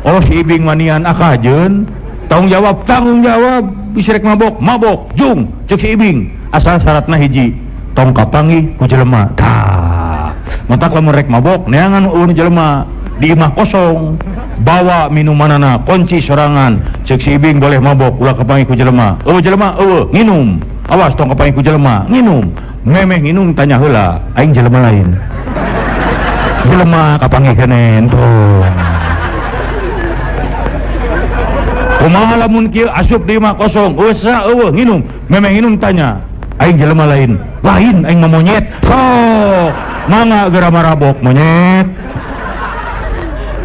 Oh si Ibing manian akajeun, tanggung jawab, tanggung jawab, bisi rek mabok, mabok, jung, cek si Ibing. Asal syaratna hiji, tong kapanggih ku jelema. Tah, matak lamun rek mabok neangan eueun jelema di imah kosong, bawa minumanana, kunci sorangan, cek si Ibing boleh mabok ulah kapanggih ku jelema. Eueuh jelema, eueuh, nginum. Awas tong kapanggih ku jelema, nginum. Memeh nginum tanya heula, aing jelema lain. Jelema kapanggih keneh entong. Kumaha lamun kieu asup di imah kosong, eueuh sa eueuh nginum, memeh nginum tanya, aing jelema lain. Lain aing mah monyet. Sok, mangga geura marabok monyet.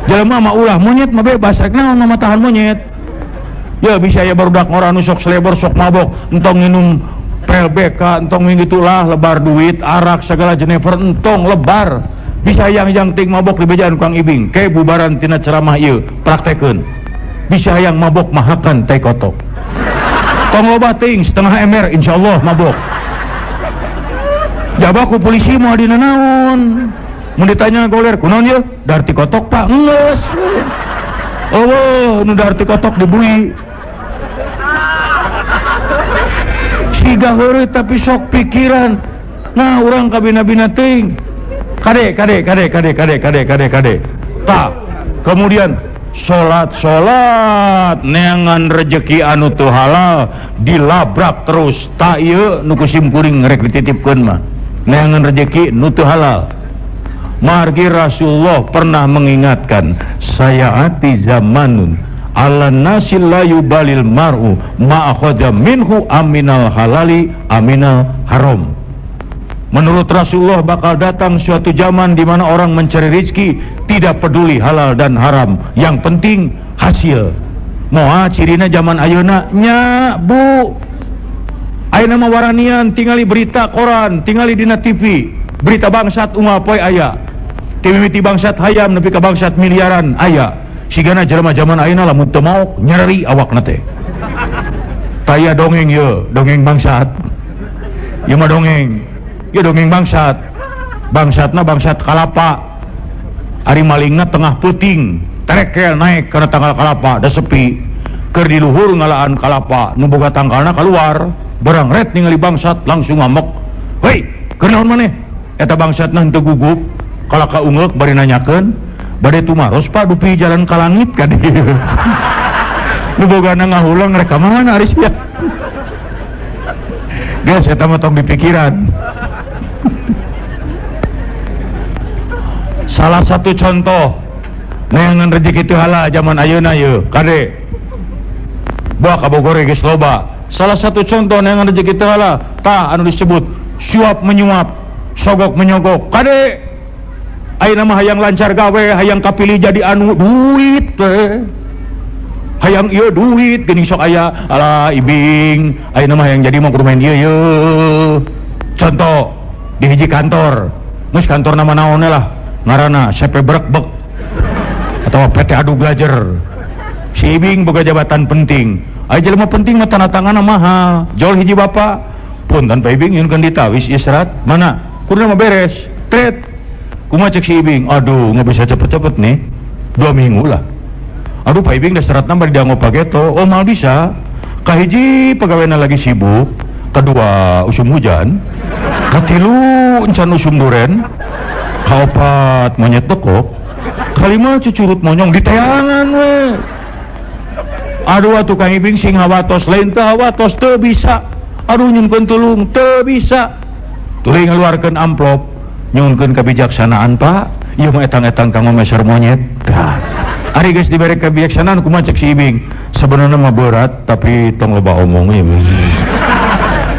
Jelema mah ulah monyet mah bebas rek naon mah tahan monyet. Ya bisa ya barudak ngora nu sok selebor sok mabok, entong nginum pel BK, entong ngitulah lebar duit, arak segala jenever entong lebar. Bisa yang ting mabok di bejaan Kang Ibing, ke bubaran tina ceramah ieu, praktekeun. Bisa yang mabok mahakan teh kotok. Tong loba teuing setengah ember insyaallah mabok. Jaba ku polisi moal dina naon. Mun ditanya goler kunaon ieu? Dahar ti kotok Pak. Geus. Eueuh nu dahar ti kotok dibui. Siga heureuy tapi sok pikiran. Nah urang kabina-bina teuing. Kade kade kade kade kade kade kade kade. Tah, kemudian salat-salat neangan rejeki anu teu halal dilabrak terus. Tah ieu nu ku simkuring rek dititipkeun mah. Neangan rejeki nu teu halal. Margi Rasulullah pernah mengingatkan, sayaati zamanun ala nasil la yubalil mar'u ma akhadha minhu aminal halali aminal haram. Menurut Rasulullah bakal datang suatu zaman di mana orang mencari rezeki tidak peduli halal dan haram, yang penting hasil. Moal cirina zaman ayeuna nya Bu. Ayeuna mah waranian tingali berita koran, tingali dina TV, berita bangsat unggal poe aya. Timimiti bangsat hayam nepi ka bangsat miliaran aya. Sigana jelema zaman ayeuna lamun teu maok nyeri awakna teh. Taya dongeng ieu, dongeng bangsat. Ieu mah dongeng. Ieu dongeng bangsat. Bangsatna bangsat kalapa. Ari malingna tengah peuting, terekel naik kana tangkal kalapa, da sepi. Keur di luhur ngalaan kalapa, nu boga tangkalna keluar, barang ret ningali bangsat langsung ngamuk. Hei, keur naon maneh? Eta bangsatna henteu gugup. Kala kaungeuk bari nanyakeun, bade tumaros Pak dupi jalan ka langit ka dieu. Nu bogana ngahulang rek ka mana ari sia. Geus eta mah tong dipikiran. Salah satu contoh neangan rezeki teu halal zaman ayeuna yeuh, kade. Buah ka Bogor geus loba. Salah satu contoh neangan rezeki teu halal tah anu disebut suap menyuap, sogok menyogok. Kade. Ayeuna mah hayang lancar gawe, hayang kapilih jadi anu duit teh. Hayang ieu duit geuning sok aya, alah ibing, ayeuna mah hayang jadi mah kudu main ieu ye. Contoh di hiji kantor, geus kantor nama naon lah, ngaranna CP Brekbek atau PT Adu Glajer. Si ibing boga jabatan penting. Aya jelema penting mah tanda tanganna mahal. Jol hiji bapak, punten Pak Ibing nyunkeun ditawis ieu serat, mana? Kudu mah beres. Tret. Kumaha cek si Ibing? Aduh, nggak bisa cepet-cepet nih. 2 minggu lah. Aduh, Pak Ibing dah serat nambah di dianggo pageto. Oh, mal bisa. Kahiji pegawainya lagi sibuk. Kedua, usum hujan. Katilu, encan usum duren. Kaopat, monyet tekok. Kalima, cucurut monyong di teangan we. Aduh, atuh Kang Ibing sing hawatos lain teu hawatos teu bisa. Aduh, nyunkeun tulung teu bisa. Tuluy ngaluarkeun amplop. Nyunkeun kebijaksanaan Pak, ieu mah etang-etang kanggo meser monyet. Tah. Ari geus dibere kebijaksanaan kumaha cek si Ibing? Sebenarnya mah berat tapi tong loba omong ieu.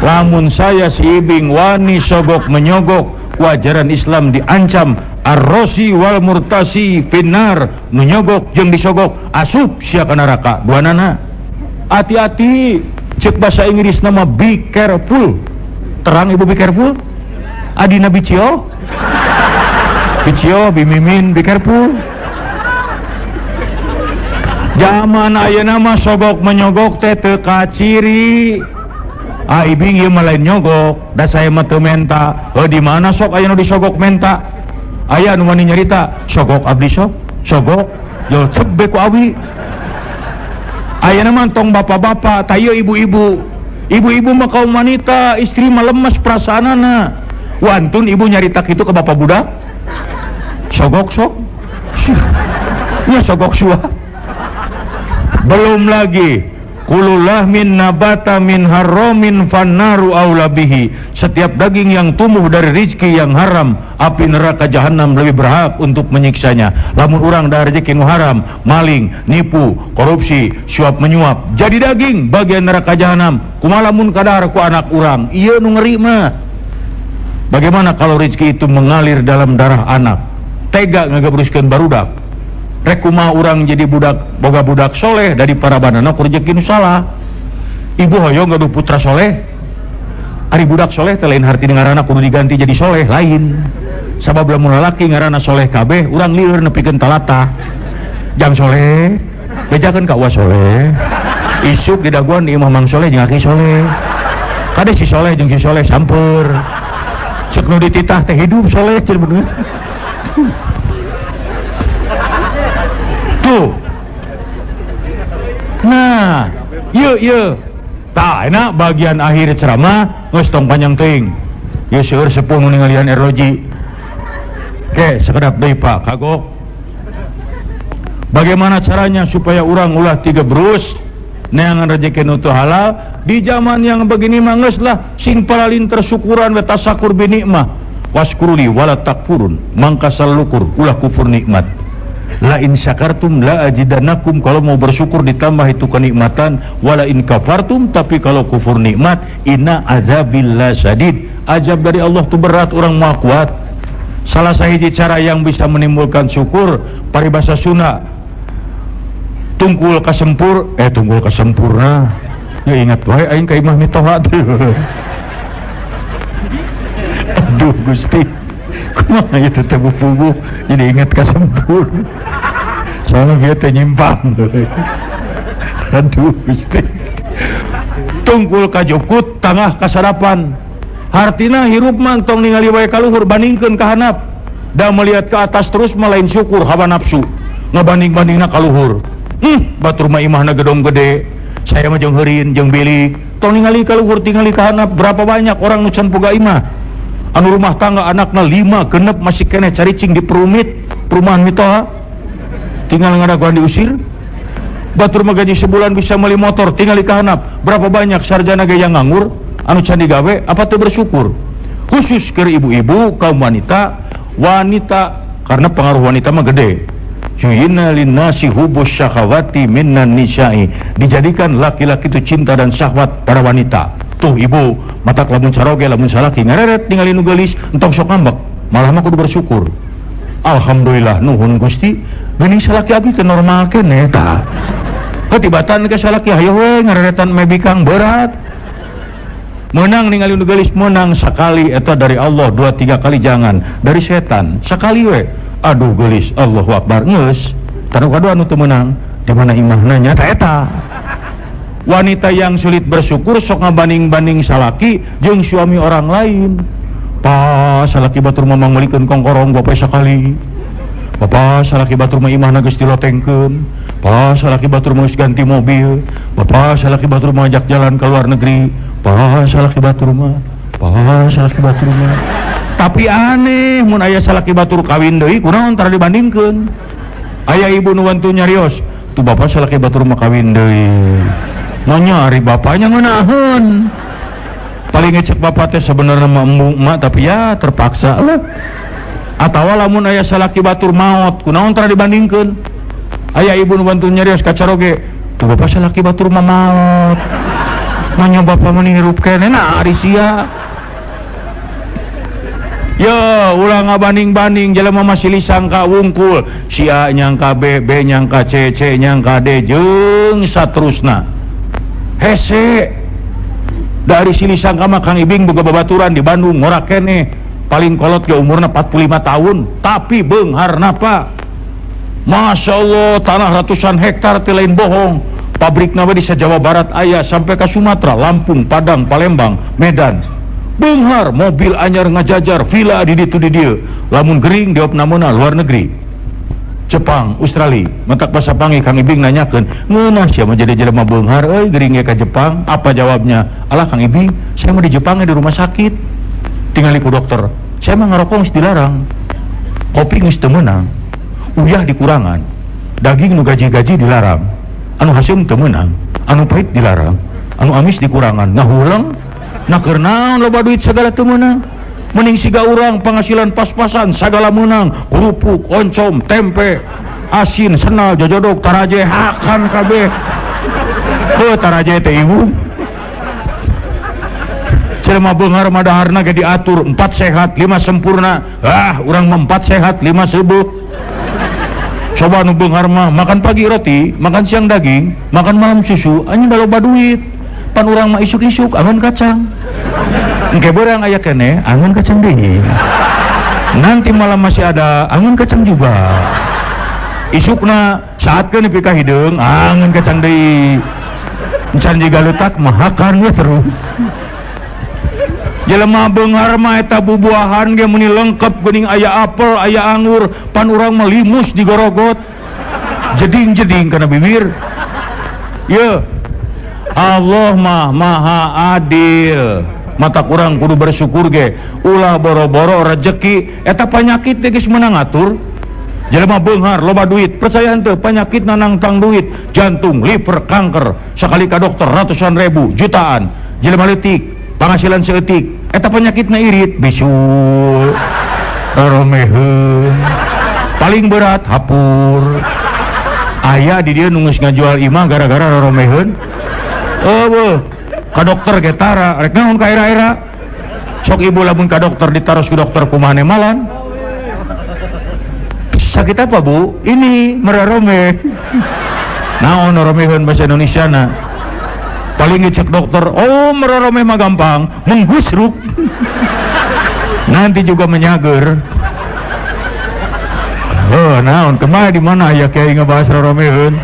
Lamun saya si Ibing wani sogok menyogok, wajaran Islam diancam arrosi wal murtasi finnar, nu nyogok jeung disogok asup sia ka neraka duanana. Hati-hati, cek bahasa Inggris nama be careful. Terang ibu be careful? Adina bicio? Bicio, bimimin, be careful. Zaman ayeuna mah sogok menyogok teh teu kaciri. Ah ibing ieu mah lain nyogok, da saya mah teu menta. Heuh di mana sok aya nu disogok menta? Aya nu wani nyarita, sogok abdi sok, sogok, jol ceb ku awi. Ayeuna mah tong bapak-bapak, tah ieu ibu-ibu. Ibu-ibu mah kaum wanita, istri mah lemes perasaanana. Wantun ibu nyarita kitu ke bapak budak? Sogok sok. Ya sogok suah. Belum lagi kulullah min nabata min haramin fannaru aula bihi. Setiap daging yang tumbuh dari rizki yang haram, api neraka jahanam lebih berhak untuk menyiksanya. Lamun urang dari rezeki nu haram, maling, nipu, korupsi, suap menyuap, jadi daging bagian neraka jahanam. Kumaha lamun kadahar ku anak urang? Ieu nu ngeri mah. Bagaimana kalau rezeki itu mengalir dalam darah anak? Tega ngagabruskeun barudak. Rek kumaha urang jadi budak, boga budak soleh dari para banana ku rezeki nu salah. Ibu hoyong gaduh putra soleh. Ari budak soleh teh lain harti ngaranna kudu diganti jadi soleh, lain. Sabab lamun lalaki ngaranna soleh kabeh, urang lieur nepikeun talata. Jang soleh, bejakeun ka uwa soleh. Isuk didaguan di imah Mang Soleh jeung aki soleh. Kade si soleh jeung si soleh samper. Cek nu dititah teh hidup soleh cenah bener. Tuh. Nah, yuk yuk. Tah, enak bagian akhir ceramah geus tong panjang teuing. Ieu seueur sepuh nu ningalian erloji. Oke, sekedap deui Pak, kagok. Bagaimana caranya supaya urang ulah tiga berus neangan rezeki nu teu halal di zaman yang begini mah geus lah sing paralinter syukuran we tasakur bi nikmah waskuruli wala takfurun mangka salukur ulah kufur nikmat. La in syakartum la ajidannakum, kalau mau bersyukur ditambah itu kenikmatan, wala in kafartum, tapi kalau kufur nikmat inna azabil lasyadid, azab dari Allah tuh berat, orang mau kuat. Salah sahiji cara yang bisa menimbulkan syukur paribasa Sunda tungkul kasempur, tungkul kasempurna ya ingat wae aing ka imah mitoha tuh. Aduh Gusti, kumaha itu teh puguh jadi ingat kasempur, soalnya dia teh nyimpang. Aduh Gusti, tungkul kajukut tangah kasarapan, hartina hirup mah tong ningali wae ka luhur, bandingkeun ka handap. Da melihat ke atas terus mah lain syukur, hawa nafsu ngabanding-bandingna ka luhur. Batur mah imahna gedong gede, saya mah jeung heurin jeung bilik. Tong ningali ka luhur, tingali ka handap. Berapa banyak orang nu can boga imah, anu rumah tangga anakna 5 genep masih keneh caricing di perumit perumahan mitoha, tinggal ngadaguan diusir. Batur mah gaji sebulan bisa beli motor, tinggal di kahanap. Berapa banyak sarjana ge yang nganggur anu can digawe, apa teu bersyukur? Khusus ke ibu-ibu, kaum wanita, wanita karena pengaruh wanita mah gede. Yuyina linnasi hubus syahawati minan nisa'i, dijadikan laki-laki itu cinta dan syahwat pada wanita. Tuh ibu, matak lamun caroge lamun salaki ngareret ningali nu geulis, entong sok ngambek, malah mah kudu bersyukur. Alhamdulillah nuhun Gusti, geuning salaki abdi teh normal keneh tah. Ketibatan ke salaki hayo we ngareretan me bikang berat. Menang ningali nu geulis, menang sekali eta dari Allah, 2-3 kali jangan, dari setan sekali we. Aduh geulis, Allahu Akbar, geus. Tanu kadua anu teu meunang, di mana imahna nya ta eta. Wanita yang sulit bersyukur sok ngabanding-banding salaki jeung suami orang lain. Pa salaki batur mah mangmelikeun kongkorong bapak sakali. Bapak salaki batur mah imahna geus dilotengkeun. Pa salaki batur mah geus ganti mobil. Bapak salaki batur mah ajak jalan ke luar negeri. Pa salaki batur mah, pa salaki batur mah. Tapi aneh mun aya salaki batur kawin deui kunaon tara dibandingkeun. Aya ibu nu wantu nyarios, tuh bapak salaki batur mah kawin deui. Nanya ari bapaknya ngeunaheun. Paling ngecek bapak teh sebenarnya mah embung emak, tapi ya terpaksa lah. Atawa lamun aya salaki batur maot, kunaon tara dibandingkeun. Aya ibu nu bantu nyarios ka caroge, tuh bapak salaki batur mah maot. Nanya bapak mah hirup keneh, nah ari sia. Ya, ulah ngabanding-banding jelema masih sangka wungkul, si A nyangka B, B nyangka C, C nyangka D, jeung saterusna. Hese dari sini sangka mah Kang Ibing boga babaturan di Bandung ngora keneh, paling kolot ge umurna 45 tahun, tapi beunghar napa. Masya Allah, tanah ratusan hektar teh lain bohong. Pabrik nawe di Jawa Barat aya sampai ke Sumatera, Lampung, Padang, Palembang, Medan. Beunghar, mobil anyar ngajajar, villa di ditu di dieu. Lamun gering diopnamena luar negeri. Jepang, Australia, matak pasapangi Kang Ibing nanyakeun, ngeunah sia mah jadi jelema beunghar euy gering ge ka Jepang. Apa jawabnya? Alah Kang Ibing, saya mah di Jepang di rumah sakit. Tingali ku dokter. Saya mah ngarokok geus dilarang. Kopi geus teu meunang. Uyah dikurangan. Daging nu gaji-gaji dilarang. Anu haseum teu meunang. Anu pahit dilarang. Anu amis dikurangan. Ngahuleng. Nah keur naon loba duit segala teu meunang. Mending siga urang penghasilan pas-pasan sagala meunang, kerupuk, oncom, tempe, asin, senal, jojodok, taraje, hakan kabeh. Heuh taraje teh ibu. Jelema beunghar mah daharna ge diatur 4 sehat, 5 sempurna. Ah, urang mah 4 sehat, 5 seubeuk. Coba nu beunghar mah makan pagi roti, makan siang daging, makan malam susu, anjing da loba duit. Pan urang mah isuk-isuk angon kacang. Engke beurang aya keneh angon kacang deui. Nanti malam masih ada angon kacang juga. Isukna saatkeun nepi ka hideung angon kacang deui. Encan jiga leutak mah hakan we terus. Jelema beunghar mah eta bubuahan ge meuni lengkep geuning aya apel, aya anggur, pan urang mah limus digorogot. Jeding-jeding kana bibir. Ye. Allah mah maha adil. Mata kurang kudu bersyukur ge. Ulah boro-boro rejeki eta panyakit teh geus meunang ngatur. Jelema beunghar loba duit, percaya henteu panyakit nangtang duit, jantung, liver, kanker, sakali ka dokter ratusan ribu, jutaan. Jelema leutik, penghasilan seeutik, eta penyakitna irit, bisul, roromeheun, paling berat hapur. Aya di dieu nu geus ngajual imah gara-gara roromeheun. Eueuh, ka dokter ge tara, rek naon ka era-era. Sok ibu lamun ka dokter ditaros ku dokter kumaha nemalan. Sakit apa bu? Ini merarome. Naon roromeheun bahasa Indonesia na? Paling ngecek dokter, oh merarome mah gampang, menggusruk. Nanti juga menyager. Oh, naon kemana di mana ya kiai ngebahas roromeheun?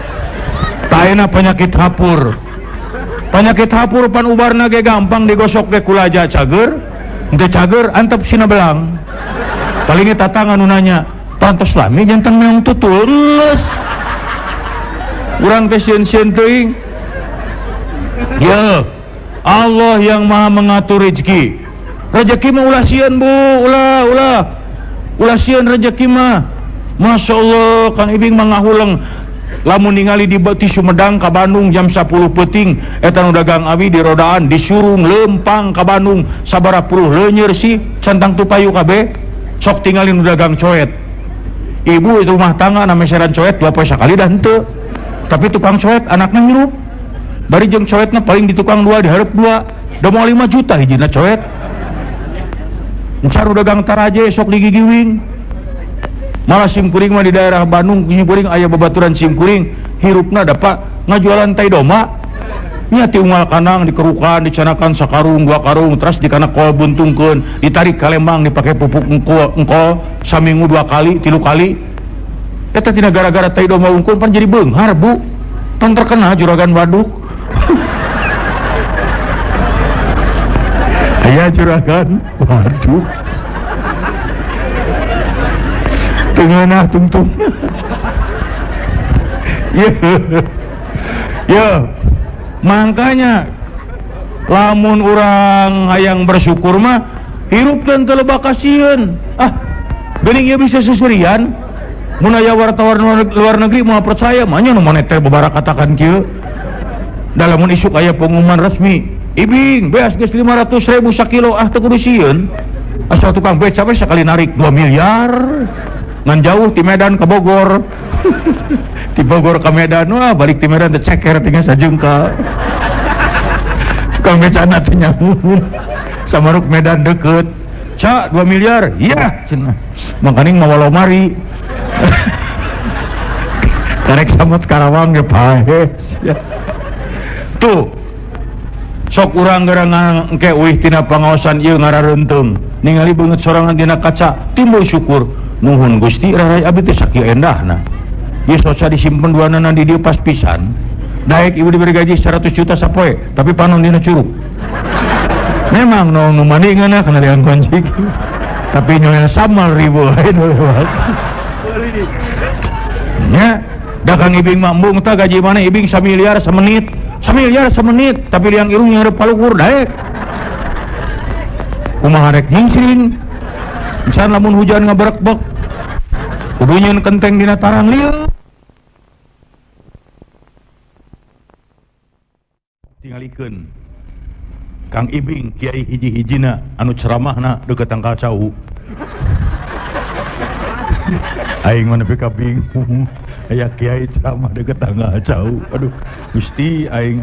Taena penyakit hapur. Penyakit hapur pan ubarna ge gampang digosok ge kulaja cager. Henteu cager antep sina belang. Paling tatangan nu nanya, pantos lami jantan meong tutul geus. Urang teh sieun-sieun teuing. Ya, Allah yang maha mengatur rezeki. Rezeki mah ulah sieun bu, ulah, ulah. Ulah sieun rezeki mah. Masya Allah, Kang Ibing mah ngahuleng. Lamun ningali di ti Sumedang ka Bandung jam 10 peuting, eta nu dagang awi di rodaan disurung lempang ka Bandung sabaraha puluh leunyer sih centang tupayu kabeh. Sok tingali nu dagang coet. Ibu itu rumah tangga na meseran coet 2 poe sakali dah henteu. Tapi tukang coet anaknya ngirup. Bari jeung coetna paling di tukang 2 dihareup 2. Da moal 5 juta hijina coet. Encar dagang taraje sok digigiwing. Malah simkuring mah di daerah Bandung simkuring aya babaturan simkuring hirupna dapat ngajualan tai domba. Nya ti unggal kanang dikerukan dicanakan sakarung 2 karung terus dikana kol buntungkeun ditarik ka Lembang dipake pupuk engkol saminggu 2 kali 3 kali. Eta tina gara-gara tai domba unggul pan jadi beunghar bu. Pan terkenal juragan waduk. Aya juragan waduk. Tengenah tungtung. Ya. Ya. Makanya lamun urang hayang bersyukur mah hirup teh teu loba kasieun. Ah, geuning ieu bisa seserian. Mun aya wartawan luar negeri moal percaya mah nya nu moneter babarakatakan kieu. Da lamun isuk aya pengumuman resmi, Ibing beas geus 500.000 sakilo, ah teu kudu sieun. Asal tukang beca we sakali narik 2 miliar. Ngan jauh ti Medan ke Bogor. Ti Bogor ke Medan, wah balik ti Medan teh ceker tinggal sajengkal. Tukang becana teh nyamun. Samaruk Medan deket. Ca 2 miliar, iya cenah. Makaning mawa lomari. Karek samot Karawang ge paes. Tuh. Sok urang geura engke uih tina pangaosan ieu ngarareunteung. Ningali beungeut sorangan dina kaca, timbul syukur. Nuhun Gusti rarai abdi teh sakieu endahna. Ieu soca disimpen duanana di dieu pas pisan. Daek ibu diberi gaji 100 juta sapoe, tapi panon dina curug. Memang nu mandi ngeunah kana liang kunci. Tapi nyoel samal ribu lain lewat. Nya, da Kang Ibing mah embung tah gaji mana Ibing samiliar semenit. Samiliar semenit, tapi liang irung nyareup paluhur daek. Kumaha rek nyingsing? Can lamun hujan ngaberekbek. Kudu nyeun kenteng dina tarang lieu. Tingalikeun Kang Ibing kiai hiji-hijina anu ceramahna deukeut tangkal cau. Aing mah nepi ka bingung. Aya kiai ceramah deukeut tangkal cau. Aduh, Gusti aing